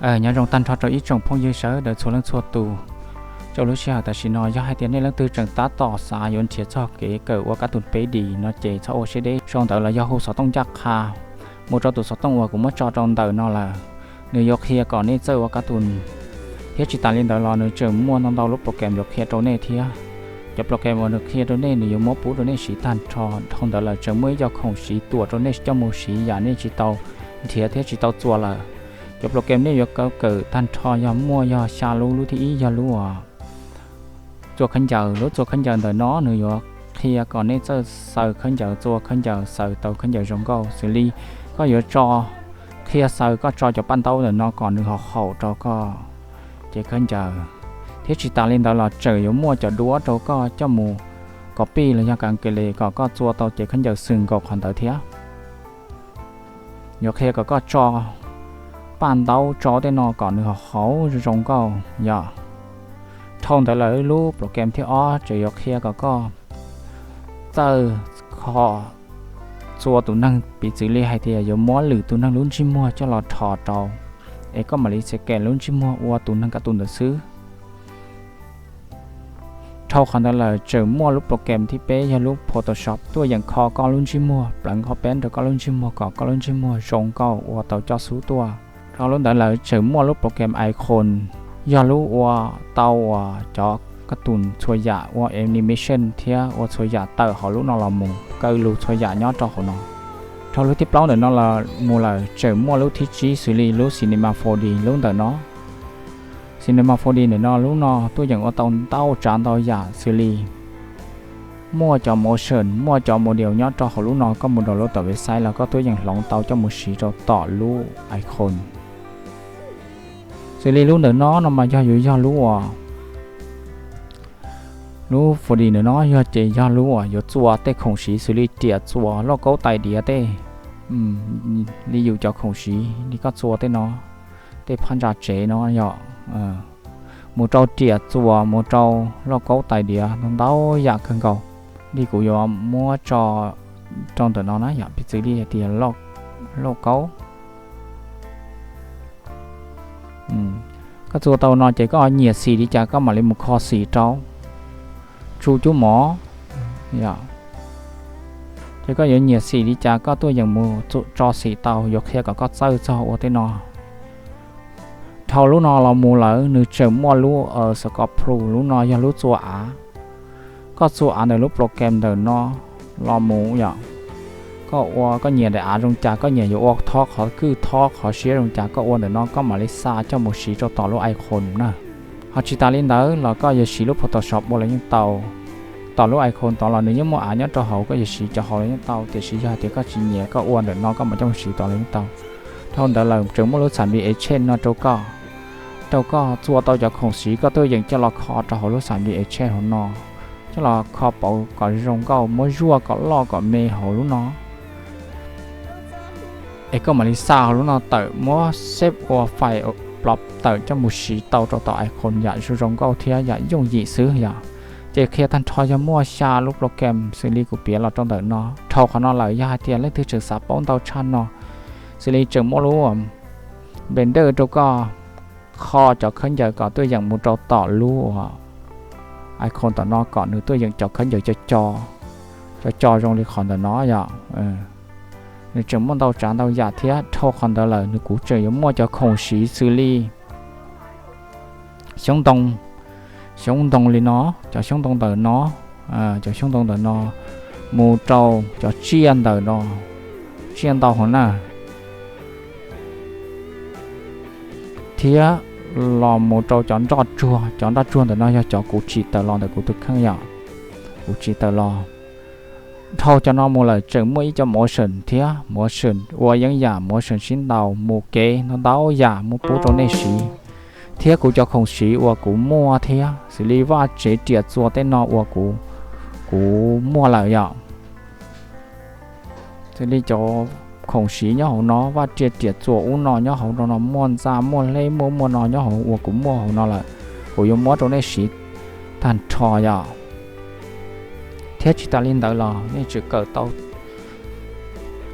Nyob zoo tag nrho rau ib tsoom phooj ywg sawv daws txhua leej txhua tus. Rau lub sij hawm tam sim no yog hais tias nej leej twg tseem tab tom xav yuav nrhiav txog kev kawm ua kab tus peb D no ces txhob ua siab deb, sau ntawv los yog hu xov tooj ncaj qha mus rau tus xov tooj uas kuv muab tso rau ntawm no lawm. Nws yuav qhia kom nej txawj ua kab tus, thiab tsis tas li ntawd los nws tseem muaj ntau ntau lub program yuav qhia rau nej thiab. Cov program uas nws qhia rau nej nws yuav muab pub rau nej siv tag nrho. Dhau ntawd lawm tseem muaj ib co khoom siv tuam rau nej coj mus siv yam nej tsis tau nrhiav thiab tsis tau txuas lawm. Cov program nej yuav kawm tag nrho yog muaj yog xya lub, lub thib ib yog lub uas txua khaub ncaws. Lub txua khaub ncaws ntawm no nws yuav qhia kom nej txawj xaws khaub ncaws, txua khaub ncaws, xaws tau khaub ncaws zoo nkauj. Xws li koj yuav tso, qhia xaws koj tso cov paj ntaub ntawm no kom nws ho haum rau koj cev khaub ncaws, thiab tsis tas li ntawd los tseem yuav muaj cov duab rau koj coj mus copy los yog kas ke les kom koj txua tau cev khaub ncaws xwm nkaus qhov ntawd thiab. Yuav qhia kom koj tso paj ntaub tso tej no kom nws ho haum zoo nkauj yom. Dhau ntawd lawm lub program thib ob tseem yuav qhia kom koj txawj kho txua tus neeg, piv txwv li hais tias yuav muab lwm tus neeg lub ntsej muag coj los rho rau, es koj mam li scan lub ntsej muag ua tus neeg kab tus ntawd xwb. Dhau qhov ntawd lawm tseem muaj lub program thib peb yog lub Photoshop tuaj yeem kho koj lub ntsej muag, pleev qhov peb rau koj lub ntsej muag kom koj lub ntsej muag zoo nkauj ua tau coj xub tuaj. Dhau lub ntawd lawm tseem muaj lub program Icono, yog lub ua tau uas cov kab tus txhua yam ua animation thiab ua txhua yam tawm hauv lub no los mus, kaw lug txhua yam nyob rau hauv no. Dhau lub thib plaub ntawm no los mus lawm tseem muaj lub thib tsib xws li lub Cinema four D lub ntawm no. Cinema four D ntawm no lub no tuaj yeem ua tau ntau tsav ntau yam xws li muaj cov motion, muaj cov model nyob rau hauv lub no, koj mus rau lub tom website los koj tuaj yeem hloov tau coj mus siv rau tom lub Icono. Xws li lub ntawm no no mas yog yuav yog lub uas lub four D ntawm no yog ces yog lub uas yuav txua tej khoom siv xws li riam txuas, lauj kaub tais diav tej, li yus cov khoom siv li koj txua tej no, tej phab ntsa tsev no yog mus rau riam txuas, mus rau lauj kaub tais diav, ntau yam kawg nkaus. Li kuv yuav muab tso rau ntawm no na yom, piv txwv li hais tias lauj kaub. Koj txua tau no ces koj nyiam xim li cas koj mam li mus kho xim rau, tsu cub mov. Ces koj yuav nyiam xim li cas koj tuaj yeem mus tso xim tau, yuav qhia kom koj txawj txog ua tej no. Dhau lub no los mus lawm nws tseem muaj lub Scotch Plus, lub no yog lub txua av. Koj txua av ntawm lub program ntawm no los mus yom, koj ua koj nyiam daim av zoo cas, koj nyiam yuav ua thob qhov kwj thob qhov siab zoo cas koj ua ntawm no koj mam li xa coj mus siv rau tom lub Icono na. Ho tsis tas li ntawd los koj yuav siv lub Photoshop ua los yeej tau. Tom lub Icono tod los nws yeej muaj av nyob rau hauv, koj yuav siv cov hauv los yeej tau, tiam sis yog hais tias koj tsis nyiam koj ua ntawm no koj mam coj mus siv tod los yeej tau. Dhau ntawd lawm tseem muaj lub xam vi Agent no rau koj, rau koj txua tau cov khoom siv koj tuaj yeem coj los kho rau hauv lub xam vi Agent hauv no, coj los kho pauv kom zoo nkauj, muab zuaj kom loj kom me hauv lub no. Es koj mam li xa hauv lub no tawm muab save ua file plop tawm coj mus siv tau rau tom Icono yam zoo zoo nkauj thiab yam yooj yim xwb yom. Ces qhia tag nrho yog muaj xya lub program xws li kuv piav los rau ntawm no. Dhau qhov no lawm yog hais tias leej twg tseem xav paub ntau tshaj no, xws li tseem muaj lub Blender rau koj kho cov khaub ncaws kom tuaj yeem mus rau tom lub Icono tom no kom nws tuaj yeem cov khaub ncaws co co, co co zoo li qhov ntawm no yom. Nws tseem muaj ntau tsav ntau yam thiab. Dhau qhov ntawd lawm nws kuj tseem yuav muaj cov khoom siv xws li xyoob ntoo, xyoob ntoo li no, cov xyoob ntoo ntawm no, cov xyoob ntoo ntawm no mus rau cov tsiaj ntawm no, tsiaj ntau hauv na, thiab los mus rau cov nroj tsuag. Cov nroj tsuag ntawm no yog cov kuv tsim tawm los ntawm kuv tus kheej yom, kuv tsim tawm los. Dhau cov no mus lawm tseem muaj ib co motion thiab, motion ua yeeb yam, motion sib ntaus, mus kev, ntau ntau yam muab pub rau nej siv. Thiab kuv cov khoom siv uas kuv muaj thiab, xws li vaj tsev riam txuas tej no uas kuv, kuv muaj lawm yom. Xws li cov khoom siv nyob hauv no, vaj tsev riam txuas ub no nyob hauv no, muaj ntxa muaj hleb muaj muaj no nyob hauv uas kuv muaj hauv no lawm, kuv yuav muab rau nej siv tag nrho yom. Thiab tsis tas li ntawd los nej tseem kawm tau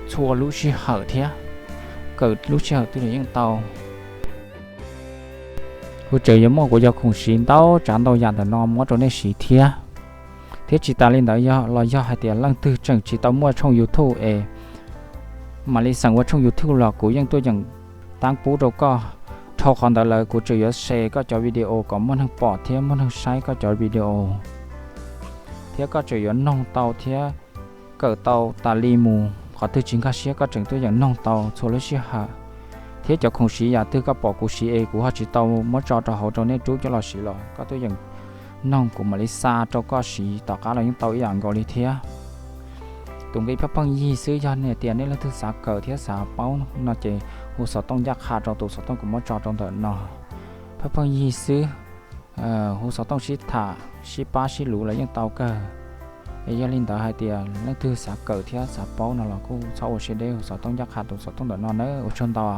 txhua lub sij hawm thiab, kawm lub sij hawm twg los yeej tau. Kuv tseem yuav muaj kuv cov khoom siv ntau tsav ntau yam ntawm no muab rau nej siv thiab. Thiab tsis tas li ntawd los yog hais tias leej twg tseem tsis tau muaj tshooj YouTube es mam li xeem ua tshooj YouTube los kuv yeej tuaj yeem tab pub rau koj. Dhau qhov ntawd lawm kuv tseem yuav share koj cov video kom muaj neeg pom thiab muaj neeg saib koj cov video, thiab koj tseem yuav noog tau thiab kawm tau tas li mus. Qhov twg tsis nkag siab koj tseem tuaj yeem noog tau txhua lub sij hawm. Thiab cov khoom siv yam twg koj pom kuv siv es kuv ho tsis tau muab tso rau hauv rau nej rub coj los siv los koj tuaj yeem noog kuv mam li xa rau koj siv tom qab los yeej tau ib yam nkaus li thiab. Tus nqi pheej pheej yig xwb, yog tias nej leej twg xav kawm thiab xav paub no ces hu xov tooj ncaj qha rau tus xov tooj kuv muab tso rau ntawm no. Pheej pheej yig xwb, hu xov tooj sib tham sib pab sib luv los yeej tau kawg. Es yog li ntawd hais tias leej twg xav kawm thiab xav paub no los kuj txhob ua siab deb, hu xov tooj ncaj qha tus xov tooj ntawm no nawb. Ua tsaug ntau.